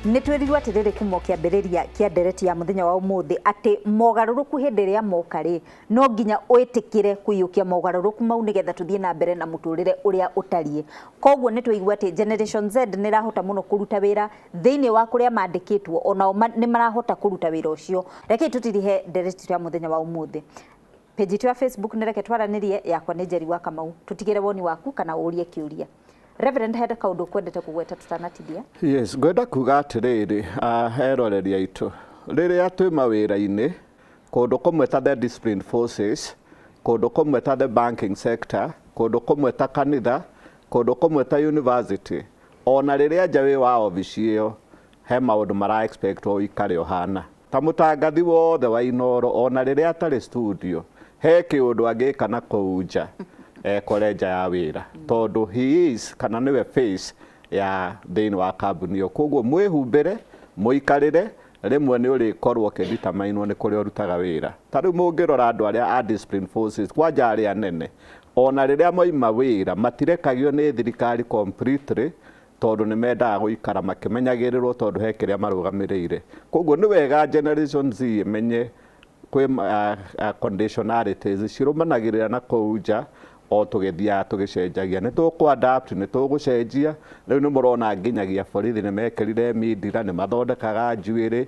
Nĩ twĩrirwo atĩrĩrĩ kuma kĩambĩrĩria kĩa ndereti ya mũthenya wa ũmũthĩ atĩ mogarũrũku hĩndĩ ĩrĩa moka rĩ, no nginya wĩtĩkĩre kũiyũkia mogarũrũku mau nĩgetha tũthiĩ na mbere na mũtũrĩre ũrĩa ũtariĩ. Koguo nĩ twaigua atĩ Generation Z nĩ ĩrahota mũno kũruta wĩra thĩinĩ wa kũrĩa mandĩkĩtwo, onao nĩ marahota kũruta wĩra ũcio. Rekei tũtirihe ndereti ya mũthenya wa ũmũthĩ. Page itũ ya Facebook nĩ Reke Twaranĩrie, yakwa nĩ Njeri wa Kamau. Tũtigĩre woni waku kana ũrie kĩũria. Reverend, he kaũndũ ũkwendete kũgweta tũtanatithia? Yes, ngwenda kuga atĩrĩrĩ, eroreri aitũ, rĩrĩa twĩ mawĩra-inĩ, kũndũ kũmwe ta the disciplined forces, kũndũ kũmwe ta the banking sector, kũndũ kũmwe ta kanitha, kũndũ kũmwe ta university, ona rĩrĩa nja wĩ wa obici ĩyo, he maũndũ mara expect ũikare ũhana. Ta mũtangathi wothe wa Inooro, ona rĩrĩa atarĩ studio, he kĩũndũ angĩka na kũu nja, ekore nja ya wĩra, tondũ he is kana nĩwe face ya thĩinĩ wa kambuni ĩyo. Koguo mwĩhumbĩre, mũikarĩre, rĩmwe nĩ ũrĩkorwo ũkĩnditamainwo nĩ kũrĩa ũrutaga wĩra. Ta rĩu mũngĩrora andũ arĩa a discipline forces, kwanja arĩa anene, ona rĩrĩa moima wĩra, matirekagio nĩ thirikari completely, tondũ nĩ mendaga gũikara makĩmenyagĩrĩrwo tondũ he kĩrĩa marũgamĩrĩire. Koguo nĩ wega Generation Z ĩmenye kwĩ conditionalities cirũmanagĩrĩra na kũu nja o tũgĩthiaga tũgĩcenjagia. Nĩ tũkũ adapt, nĩ tũgũcenjia. Rĩu nĩ mũrona nginyagia borithi nĩ mekĩrire mindira, nĩ mathondekaga njuĩrĩ,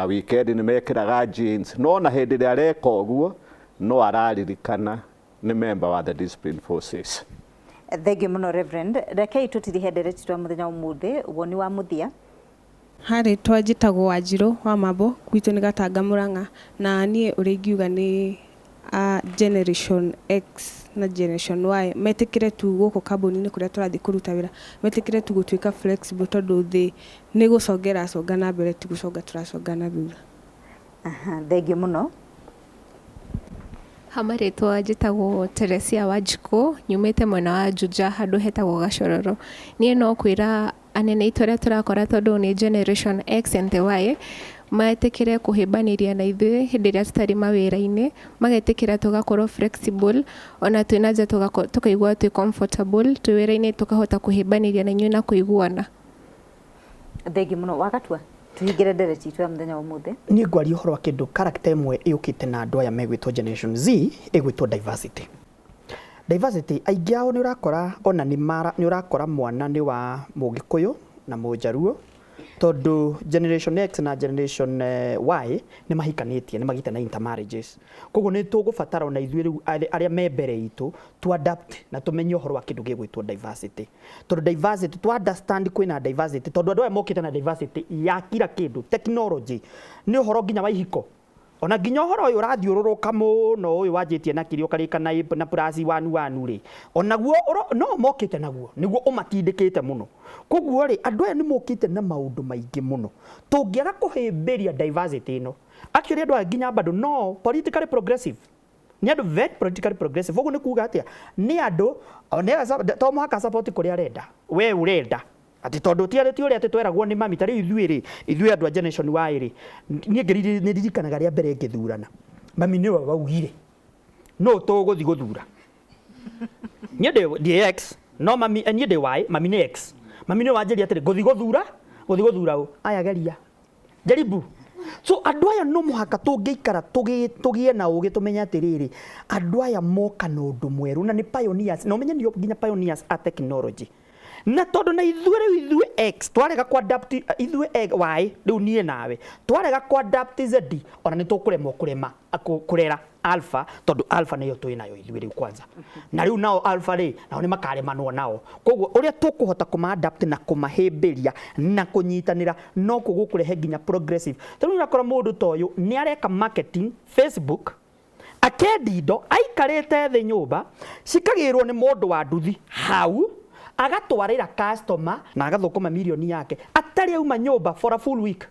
weekend nĩ mekĩraga jeans. No ona hĩndĩ ĩrĩa areka ũguo, no araririkana nĩ member wa the discipline forces. Thengiũ mũno Reverend. Rekei tũtirihe ndereti twa mũthenya wa ũmũthĩ, woni wa mũthia. Harĩ twa njĩtagwo Wanjirũ wa Mambo, gwitũ nĩ Gatanga Mũrang'a, na niĩ ũrĩa ingiuga nĩ a Generation X na Generation Y metĩkĩre tu gũkũ kambuni-inĩ kũrĩa tũrathiĩ kũruta wĩra, metĩkĩre tu gũtuĩka flexible tondũ thĩ nĩ gũconga ĩraconga na mbere ti gũconga tũraconga na thutha. Aha, thengiũ mũno. Ha marĩtwa njĩtagwo Teresia Wanjikũ, nyumĩte mwena wa Juja handũ hetagwo Gacororo. Niĩ no kwĩra anene aitũ arĩa tũrakora tondũ nĩ Generation X and the Y, metĩkĩre kũhĩmbanĩria na ithuĩ hĩndĩ ĩrĩa tũtarĩ mawĩra-inĩ, magetĩkĩra tũgakorwo flexible, ona twĩ na nja tũkaigua twĩ comfortable, twĩ wĩra-inĩ tũkahota kũhĩmbanĩria na inyuĩ na kũiguana. Thengiũ mũno. Wagatua tuhingĩre ndereti itũ ya mũthenya wa ũmũthĩ. Niĩ ngwaria ũhoro wa kĩndũ character ĩmwe ĩũkĩte na andũ aya megwĩtwo Generation Z, ĩgwĩtwo diversity. Diversity, aingĩ ao nĩ ũrakora ona nĩ mara, nĩ ũrakora mwana nĩ wa Mũgĩkũyũ na Mũnjaruo, tondũ Generation X na Generation Y nĩ mahikanĩtie, nĩ magĩte na intermarriages. Koguo nĩ tũgũbatara ona ithuĩ rĩu arĩa me mbere itũ tu adapt na tũmenye ũhoro wa kĩndũ gĩgwĩtwo diversity. Tondũ diversity, tu understand kwĩna diversity, tondũ andũ aya mokĩte na diversity ya kila kĩndũ, technology, nĩ ũhoro nginya wa ihiko. Ona nginya ũhoro ũyũ ũrathiũrũrũka mũno ũyũ wanjĩtie na kĩrĩa ũkarĩka na plus one one rĩ, onaguo no mokĩte naguo, nĩguo ũmatindĩkĩte mũno. Koguo rĩ, andũ aya nĩ mokĩte na maũndũ maingĩ mũno. Tũngĩaga kũhĩmbĩria diversity ĩno, actually andũ aya nginya bado no politically progressive. Nĩ andũ very politically progressive. Ũguo nĩ kuga atĩa? Nĩ andũ, to mũhaka support kũrĩa arenda, we ũrenda. Atĩ tondũ ti arĩ ti ũrĩa atĩ tweragwo nĩ mami, ta rĩu ithuĩ rĩ, ithuĩ andũ a Generation Y rĩ, niĩ nĩ ndirikanaga rĩa mbere ngĩthurana, mami nĩwe waugire, nũ tũgũthiĩ gũthura. Niĩ ndĩ X, no mami, niĩ ndĩ Y, mami nĩ X. Mami nĩwe wanjĩrire atĩrĩ, ngũthiĩ gũthura, ngũthiĩ gũthura ũ? Aya geria. Jaribu. So andũ aya no mũhaka tũngĩikara tũgĩe na ũgĩ tũmenye atĩrĩrĩ, andũ aya moka na ũndũ mwerũ na nĩ pioneers, na ũmenye nĩo nginya pioneers a technology. Na tondũ na ithuĩ rĩu ithuĩ X twarega kũ adapt, ithuĩ Y rĩu niĩ nawe twarega kũ adapt Z, ona nĩ tũkũremwo kũrema kũrera alpha, tondũ alpha nĩyo twĩ nayo ithuĩ rĩu kwanza. Na rĩu nao alpha rĩ, nao nĩ makaremanwo nao. Koguo ũrĩa tũkũhota kũma adapt na kũmahĩmbĩria na kũnyitanĩra nokuo gũkũrehe nginya progressive. Tondũ ũrakora mũndũ ta ũyũ nĩ areka marketing Facebook, akendia indo aikarĩte thĩ nyũmba, cikagĩrwo nĩ mũndũ wa nduthi hau, agatwarĩra customer na agathũkũma mirioni yake atarĩ auma nyũmba for a full week,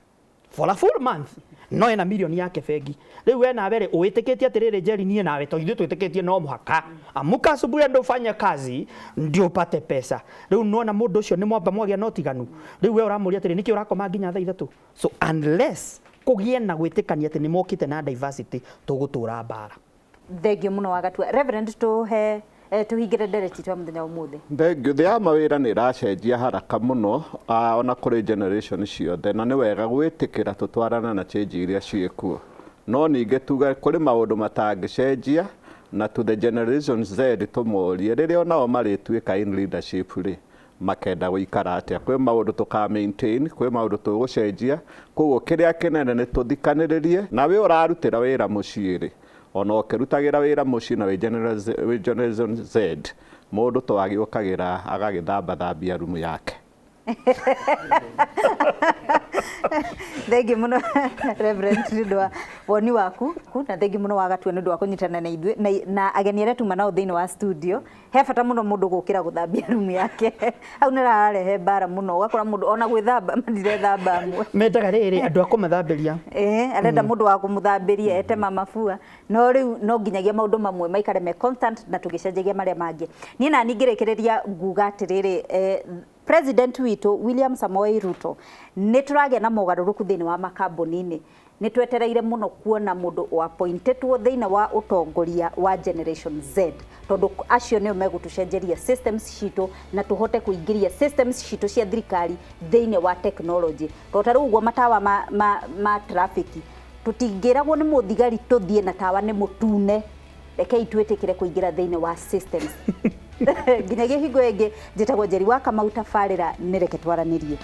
for a full month, no ena mirioni yake bengi. Rĩu we nawe rĩ, wĩtĩkĩtie atĩrĩrĩ Njeri, niĩ nawe to ithuĩ twĩtĩkĩtie no mũhaka amuka asubuhi enda ufanye kazi ndio upate pesa. Rĩu nona mũndũ ũcio nĩ mwamba mwagĩa na ũtiganu. Rĩu we ũramũria atĩrĩ, nĩkĩ ũrakoma nginya thaa 3? So unless kũgĩe na gwĩtĩkania atĩ nĩ mokĩte na diversity, tũgũtũra mbara. Thengiũ mũno Wagatua. Reverend, tũhe Tũhingĩre ndereti twa mũthenya wa ũmũthĩ. Thengiũ. Thĩ ya mawĩra nĩ ĩracenjia haraka mũno, ona kũrĩ generation ciothe, na nĩ wega gwĩtĩkĩra tũtwarane na change iria ciĩkuo. No ningĩ tuge kũrĩ maũndũ matangĩcenjia, na to the Generation Z tũmorie rĩrĩa onao marĩtuĩka in leadership rĩ, makenda gũikara atĩa. Kwĩ maũndũ tũka maintain, kwĩ maũndũ tũgũcenjia. Koguo kĩrĩa kĩnene nĩ tũthikanĩrĩrie. Na we ũrarutĩra wĩra mũciĩ rĩ, ona ũkĩrutagĩra wĩra mũciĩ na wĩ Generation Z, mũndũ to agĩũkagĩra agagĩthambathambia rumu yake. Thengiũ mũno, Reverend, nĩ ũndũ wa woni waku, na thengiũ mũno Wagatua nĩ ũndũ wa kũnyitana na ithuĩ na ageni arĩa tuma nao thĩinĩ wa studio. He bata mũno mũndũ gũkĩra gũthambia rumu yake. Hau nĩ hararehe mbara mũno, ũgakora mũndũ ona gwĩthamba matirethamba amwe. Mendaga rĩrĩ andũ a kũmathambĩria. Arenda mũndũ wa kũmũthambĩria etema mabua. No rĩu no nginyagia maũndũ mamwe maikare me constant na tũgĩcenjagia marĩa mangĩ. Niĩ na ngĩrĩkĩrĩria nguga atĩrĩrĩ, President witũ William Samoei Ruto, nĩ tũragĩa na mogarũrũku thĩinĩ wa makambuni-inĩ. Nĩ twetereire mũno kuona mũndũ appointetwo thĩinĩ wa ũtongoria wa Generation Z, tondũ acio nĩo megũtũcenjeria systems citũ na tũhote kũingĩria systems citũ cia thirikari thĩinĩ wa technology. Tondũ ta rĩu ũguo matawa ma traffic, tũtingĩragwo nĩ mũthigari tũthiĩ na tawa nĩ mũtune. Rekei twĩtĩkĩre kũingĩra thĩinĩ wa systems. Nginyagia hingo ĩngĩ, njĩtagwo Njeri wa Kamau, tabarĩra nĩ Reke Twaranĩrie.